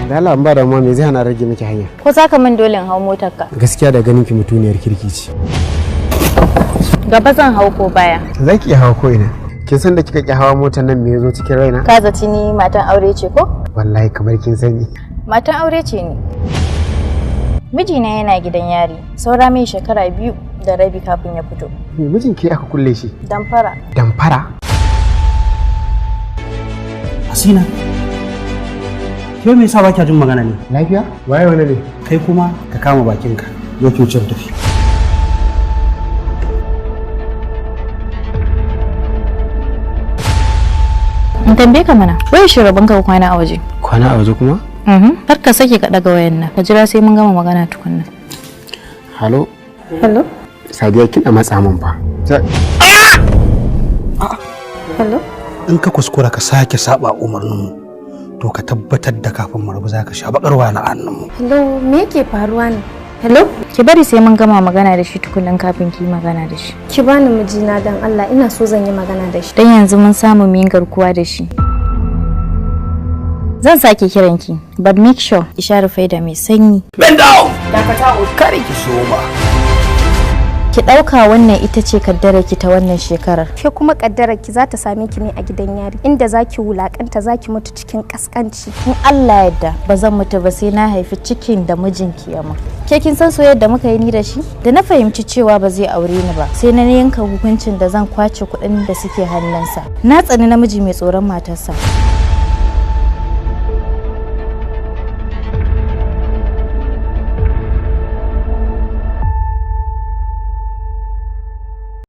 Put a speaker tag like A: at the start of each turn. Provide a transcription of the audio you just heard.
A: Da Allah, ba damuwa, me zai hana rage miki hanya?
B: Ko za ka min dole in hau motarka?
A: Gaskiya da ganin ki mutuniyar kirki ce.
B: Gaba zan hau ko baya?
A: Za ki iya hawa ko ina. Kin san da kika ki hawa motar nan, me yazo cikin raina?
B: Ka zaci ni matan aure ce ko?
A: Wallahi kamar kin sani.
B: Matan aure ce ni. Mijina yana gidan yari, saura mai shekara 2.5 kafin ya fito.
A: Me mijinki aka kulle shi?
B: Damfara.
A: Damfara?
C: Hasina, ke me yasa ba kya jin magana ne?
A: Lafiya? Waye wani ne?
C: Kai kuma ka kama bakinka. Yau ki wuce mu tafi.
B: In tambaye ka mana, wai shi rabon ka kwana a waje?
A: Kwana a waje kuma?
B: Kar ka sake ka daga wayan nan. Ka jira sai mun gama magana tukunna.
A: Halo?
D: Hello?
A: Sadiya, kina matsa min fa.
D: Hello?
C: In ka kuskura ka sake saba umarninmu, to ka tabbatar da kafin mu rabu za ka sha bakar wahala a hannunmu.
D: Hello, me yake faruwa ne? Hello?
B: Ki bari sai mun gama magana da shi tukunnan kafin ki yi magana da shi.
D: Ki bani mijina dan Allah, ina so zan yi magana da shi.
B: Dan yanzu mun samu mu yi garkuwa da shi. Zan sake kiran ki, but make sure ki share faida mai sanyi.
E: Bend down! Dakata, kare ki soma.
B: Ki ɗauka wannan ita ce kaddarar ki ta wannan shekarar.
D: Ke kuma kaddarar ki za ta same ki ne a gidan yari, inda zaki wulakanta, zaki mutu cikin kaskanci.
B: In Allah yadda ba zan mutu ba sai na haifi cikin da mijinki ya min. Ke kin san soyayyar da muka yi ni da shi? Da na fahimci cewa ba zai aure ni ba, sai na yanka hukuncin da zan kwace kuɗin da suke hannunsa. Na tsani namiji mai tsoron matarsa.